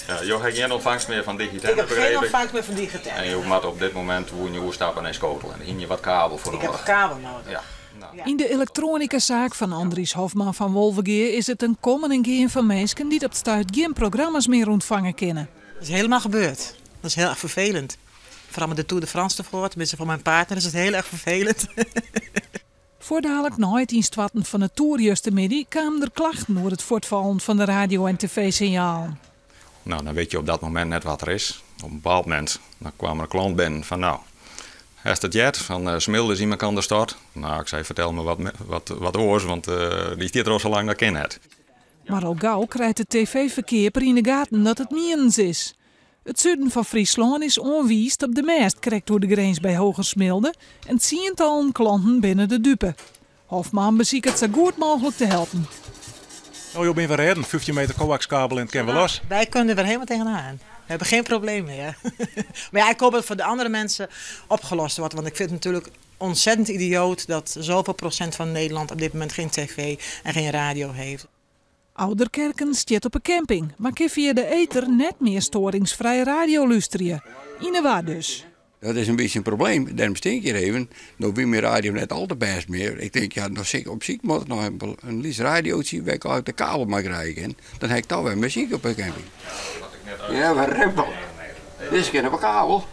Ja, jo ha gjin ûntfangst mear fan Ik heb Digitenne, geen begryp ik. ontvangst meer van Digitenne. En jo moatte op dit momint woene jo oerstappe nei skotel en hiene jo wat kabel foar Ik heb nedich. kabel nodig. Ja. Nou. Yn de elektroanikasaak fan Andries Hofman fan Wolvegea is it in kommen en gean fan minsken dy't op it stuit gjin programma's mear ûntfange kinne. Dat is helemaal gebeurd. Dat is heel erg vervelend. Vooral met de Tour de France ervoor. Tenminste, voor mijn partner is het heel erg vervelend. Fuortdalik nei it ynstoarten fan de toer justermiddei kamen der klachten oer it fuortfallen fan de radio- en tv-sinjalen. Nou, dan wit je op dat momint net wat der is. Op in bepaald momint dan kaam der in klant binnen fan nou, hast it heard fan Smilde is yn mekoar stoart? Nou, ik sei fertel my wat, wat, wat oars, want dy stiet der al sa lang dat kin net. Mar al gau krijt de tv-ferkeaper yn 'e gaten dat it mienens is. It suden fan Fryslân is oanwiisd op de mêst krekt oer de grins by Hoogersmilde en tsientallen klanten binne de dupe. Hofman besiket sa goed mooglik te helpen. Oh, jo binne wer rêden. 15 meter coaxkabel en it kin wer los. Wij kunnen er weer helemaal tegenaan. We hebben geen probleem meer. Maar ja, ik hoop dat het voor de andere mensen opgelost wordt. Want ik vind het natuurlijk ontzettend idioot dat zoveel procent van Nederland op dit moment geen tv en geen radio heeft. Ouderkerken stiet op 'e camping, mar kin fia de eter net mear stoaringsfrij radio lústerje. Yn 'e war dus. Dat is in bytsje in probleem. Dêrom stean ik hjir even. No wie myn radio net al te bêst mear. Ik tink, ja, dan sil ik op syk moat noch in lyts radiotsje wêr't ik eigentlik de kabel mei krije kin. Dan ha ik toch wer muzyk op de camping. Ja, we rippel. Dizze kin op 'e kabel.